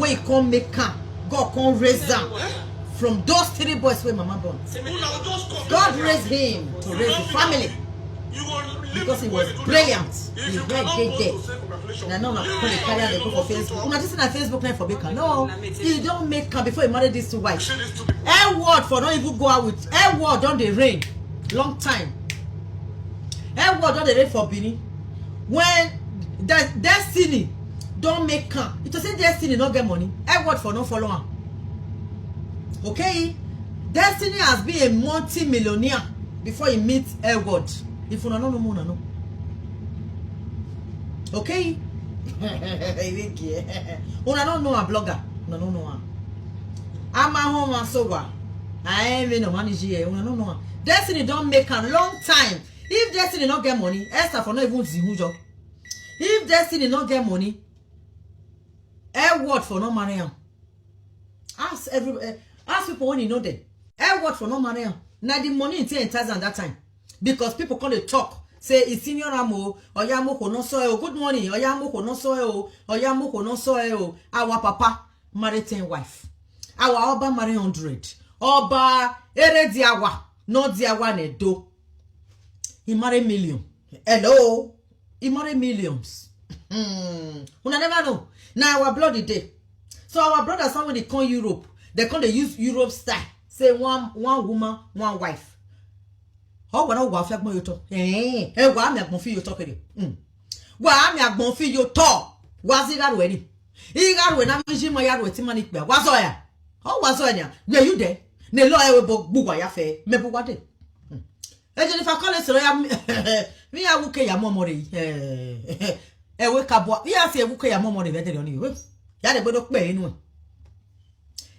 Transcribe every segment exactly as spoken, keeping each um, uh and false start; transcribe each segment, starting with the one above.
he come make am, God come raise am from those three boys wey mama born. God raise him to raise the family because he was brilliant. He head dey there. Na now na people dey carry am dey go for Facebook. Una think say na Facebook na him for make am? No, he don make am before he marry these two wives. Edward for no even go out with, Edward don dey reign long time. Edward don dey reign for Benin. When De- Destiny don make am, if to say Destiny no get money, Edward for no follow am. Okay, Destiny has been a multi-millionaire before he meet Edward. If una no know, una know. Okay, una no know a blogger, una no know am. Ama home so wa. I ain't no money here, una no know am. Destiny don make am long time. If Destiny no get money, Esther for no even zihun job. If Destiny no get money, Edward for no marry am. Ask every eh, ask people when you know them. Edward for no marry am. Na the money he take entice am that time, because people come dey talk say he senior am o, oya moko no so e o. Good morning, oya moko no so e o, oya moko no so e o. Our papa marry ten wife. Our Oba marry hundred. Oba Erediawa, not Diawa Nedo. He marry million. Hello, he marry millions. Hmm. Una never know. Na our blood e dey. So our brothers now when they come Europe, they come dey use Europe style. Say one one woman, one wife. Oh, wa na wa fi agbon yo to. Eh, eh, wa mi agbon fi yo to kede. Hmm. Wa mi agbon fi yo to. Wa zi garu eni. I garu na mi ji ma ya ru ti mani pe. Wa zo ya. Oh, wa zo ya. Where you there? Ne lo e we bo gbu wa ya fe. Me bu wa de. Hmm. E Jennifer Collins ro ya mi, mi ya wuke ya mo mo re. Eh. E we ka bo. Ya si e wuke ya mo mo re ve de lo ni we. Ya de gbedo pe inu e.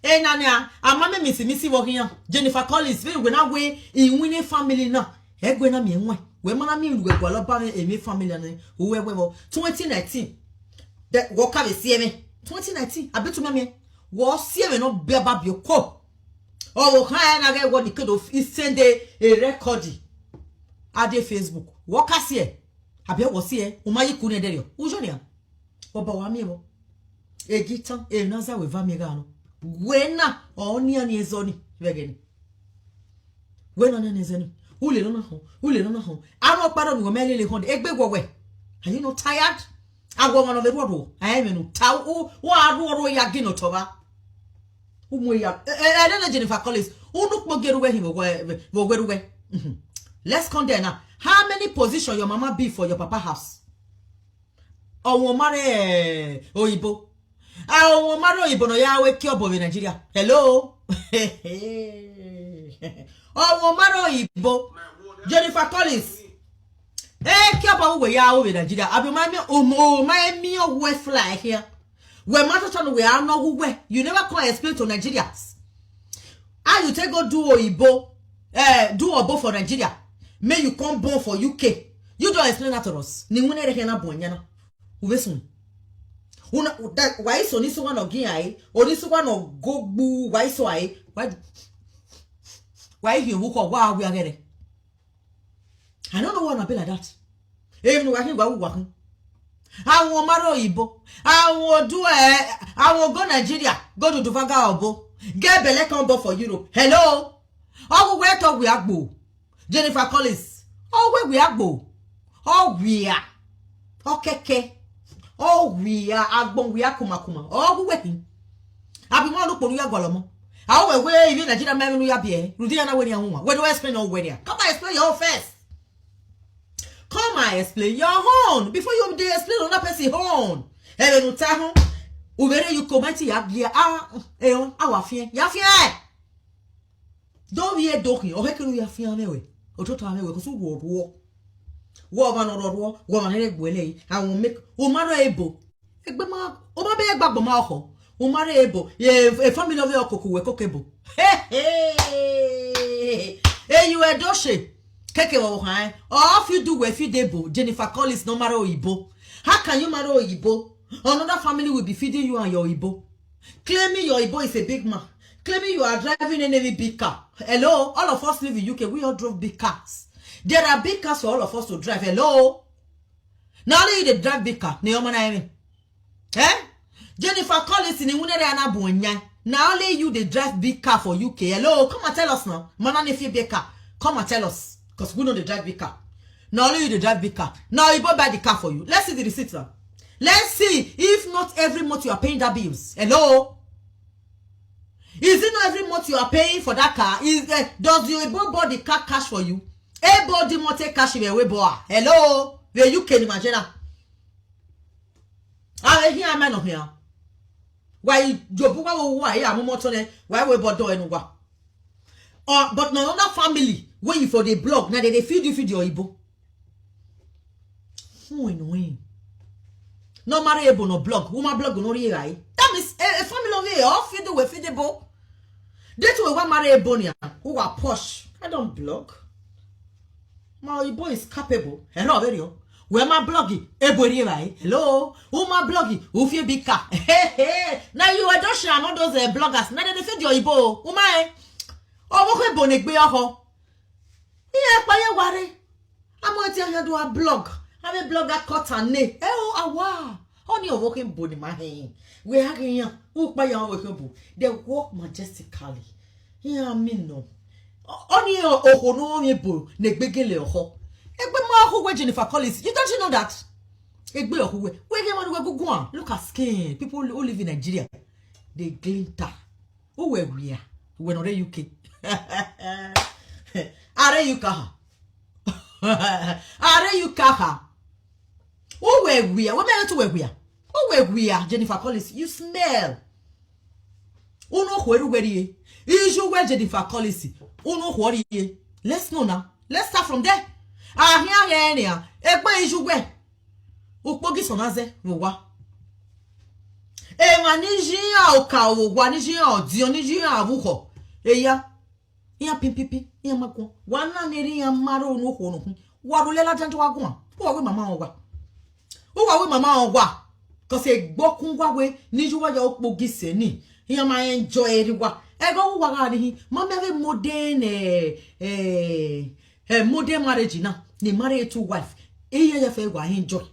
E na ni a, ama me misi misi wo hiyan. Jennifer Collins, we we na we i win family na. E gbe na mi enwe. We mana mi lu egwa lo ba mi emi family na. Uwe we wo. Twenty nineteen. De wo ka we si eme. Twenty nineteen. Abi tu me mi. Wo si eme no be ba bi ko. O wo kan e na ge wo ni kedo i send e record. Ade Facebook. Wo ka si e. Abi wo si e. O ma yi ku ne de yo. Ujo ni a. Oba wa mi mo. Egi tan, e na za we va mi ga no. We na, o ni ani ezo ni. Vegeni. We na ni ezo ni. Ule no na ho. Ule no na ho. Ano paro ni wo me lele ho. Egbe wo we. Are you not tired? Awo ma no ve ruodo. Aye me no ta. O, o aruodo ya gi no to ba. Umu ya. E, e, e, no, no, Jennifer Collins. Unu kpo geru we himo we, we, we, we. Mhm. Let's come there now. How many position your mama be for your papa house? Owo mare, eh, oyibo. Ah, owo mare oyibo no ya we ki obo we Nigeria. Hello. Owo mare oyibo. Jennifer Collins. Eh, ki obo we ya we Nigeria. Abi ma mi o mo ma mi o we fly here. We ma to tell we are no we. You never come explain to Nigerians. How you take go do oyibo, eh, do obo for Nigeria. May you come born for U K. You don't explain that to us. Ni wune re na born yana. Uvesun. Una that why so ni so one ogi ai, oni so one go gbu why so ai. Why why you who ko wa we agere? I don't know what be like that. Even wa hin wa wa hin. Àwọn ọmọ ará òyìnbó, àwọn ọdún ẹ, àwọn go Nigeria, go to Dufaga Obo, get belle come born for Europe. Hello, ọgwụ wee tọ wee agbo. Jennifer Collins, ọgwụ wee agbo, ọgwụ ya, ọkeke, ọgwụ ya, agbọn wee akumakuma, ọgwụ wee hin. Abi mo lu poru ya gwalomo. Awo we we ibi Nigeria me nu ya bi e. Rudi ya na we ni ahun wa. We do explain your way there. Come and explain your own first. Come and explain your own before you dey explain another person own. Ebe nu ta hun. Ubere you comment ya glia ah eh on awa fie. Ya fie. Do we e do kin o he kinu ya fie amewe. Ototo amewe ko su wo wo. Wo ba no ro wo, wo ma ne gbe le. Awon make o ma ro ebo. Egbe ma o ma be egba gbo ma oho. O ma re ebo. Ye e family of your koku we kokebo. Hey hey. Hey you e do she. Keke wo han. All if you do we fit dey bo. Jennifer Collins no marry oyibo. How can you marry oyibo? Another family will be feeding you and your oyibo. Claiming your oyibo is a big man. Claiming you are driving an enemy big car. Hello, all of us live in U K. We all drove big cars. There are big cars for all of us to drive. Hello. Na only you dey drive big car, na your mama na me. Eh? Jennifer Collins ni wunere ana buonya. Na only you dey drive big car for U K. Hello, come and tell us now. Mana ne fie big car. Come and tell us. Because we know they drive big car. Na only you dey drive big car. Now Igbo buy the car for you. Let's see the receipt now. Let's see if not every month you are paying that bills. Hello? Is it not every month you are paying for that car? Is uh, does your Igbo bought the car cash for you? Ebo di month cash we we boa. Hello? The U K ni majera. Are here man here. Why jobu wa wo wa ya mo moto ne? Why we bodo enu wa? Uh, but na another family wey you for dey blog, na they dey feed you, feed your Igbo. Who in win? No marry Igbo, no blog. Woman blog no ri rai. That means a, a family of here all feed the way, feed the bo. They two wa marry Igbo ni who are posh. I don't blog. My Igbo is capable. Hello, very. Where my bloggy? Igbo ri rai. Hello. Who my bloggy? Who feel big car? Hey, hey. Now you are just sharing all those uh, bloggers. Now they feed your Igbo. Who my? Oh, what Igbo ne gbe oho? Ihe kpanye gware. Amụeti ahịa dụwa blog. Ame blogger cut and ne. Eo awa. Only of working body my hand. We are here. Who kpanye working bo? They walk majestically. Yeah, I mean no. Only oho no only bo. Negbegele oho. Egbe ma oho we Jennifer Collins. You don't you know that? Egbe oho we. We get one we go go on. Look at skin. People who live in Nigeria, they glitter. Who were we? We not U K. Are you kaha? Are you kaha? Who were we? What made to were we? Who were we? Jennifer Collins, you smell. Uno where were ye? Is you where Jennifer Collins? Uno where ye? Let's know now. Let's start from there. Ah, here, here, here. Egbe is you where? Ukpogi sonaze, wa. Ewa ni jia oka owa ni jia odio ni jia abuko. Eya. Iya pimpipi, iya makon. Wana neri ya maro no hono. Warulela janto wa gwa. Uwa we mama owa. Uwa we mama owa. Cause egbokun wa we ni juwa ya okpogi seni. Iya ma enjoy eri wa. Ego uwa ga ni. Mama ve modern eh, eh, eh, modern marriage na. Ni marry two wife. Iya ya fe wa enjoy.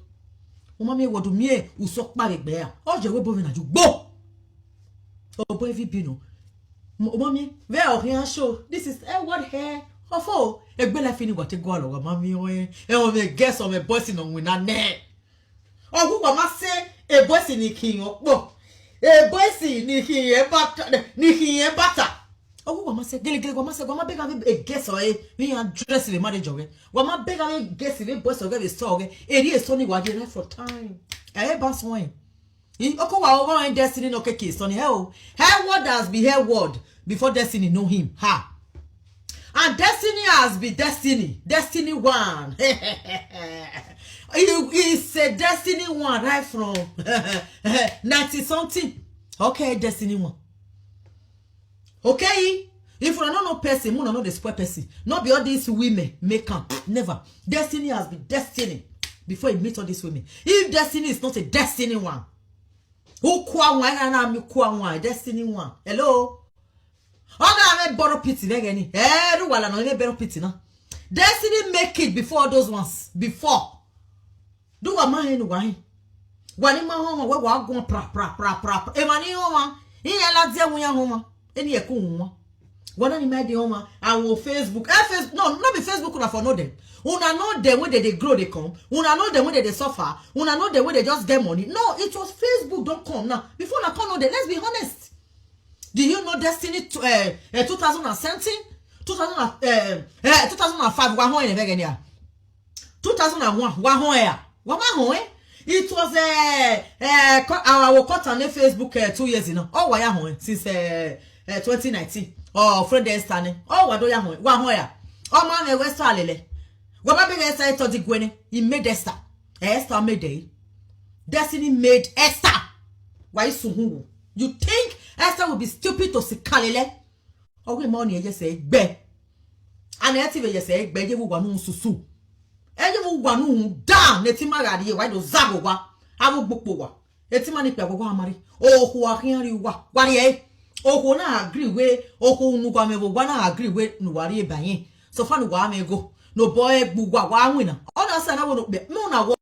Uma mi wodu mi e uso pa gbe ya. Oje we bo na ju gbo. Oh boy, vi binu. Mommy, where are you show? This is eh, what hair? Ofo, egbe la fini wa te go alo wa mami o eh. Eh, o me guess o me boss no win na ne. Ogu wa ma se e boss ni kin opo. E boss ni kin e bata, ni kin e bata. Ogu wa ma se gele gele wa ma se wa ma bega e guess o eh. We address the marriage o eh. Wa ma bega e guess the boss o eh, we so o eh. Eri e so ni wa dey for time. Eh, boss won. Oko wa over when Destiny no keke son hell. Her word has been her word before Destiny know him. Ha. And Destiny has been Destiny. Destiny one. He is a Destiny one right from ninety something. Okay, Destiny one. Okay? If una no know person, una no dey spoil person. No be all these women make am. Never. Destiny has been Destiny before he meet all these women. If Destiny is not a Destiny one, who kwa one na na mi kwa one Destiny one? Hello. Oga me borrow pity begeni. Eh, ruwala no me borrow pity na. Destiny make it before all those ones. Before. Do wa ma henu wa hin. Wa ni ma homa we wa gun pra pra pra pra. E ma ni homa. Iye la dia mu ya homa. Eni e ku homa. Whether ni my dey homa, I will Facebook. Eh, Facebook, no, no be Facebook una for know them. Una know them when they, they grow, they come. Una know them when they, they suffer. Una know them when they just get money. No, it was Facebook don't come now. Before I come know them, let's be honest. Do you know Destiny to, uh, uh, two thousand and seventeen? two thousand, uh, uh, two thousand and five, wa hon ene vegenia. two thousand and one, wa hon ea. Wa ma hon eh? It was uh, uh, our cut on Facebook uh, two years ago. Oh, wa ya hon since uh, uh, twenty nineteen. Oh, friend Esther ne. Oh, wa do ya hon. Wa hon ea. Oh, man, we Esther lele. Wa ba be Esther to di gwene. He made Esther. Esther made it. Destiny made Esther. Why is suhu? You think Esther will be stupid to sikalele? Owe ma oni eye se egbe. Ana eti ve ye se egbe ye wu wa nu susu. Eye wu wa nu da ne ti ma ga ri ye wa do za go wa. Awu gbopo wa. Eti ma ni pe go wa mari. O ho a hian ri wa. Wa ri e. O ho na agree we. O ho nu gwa me vo wa na agree we nu wa ri e ba yin. So fa nu wa me go. No boy gbu wa wa win na. Ona sa na wo no pe. No na wo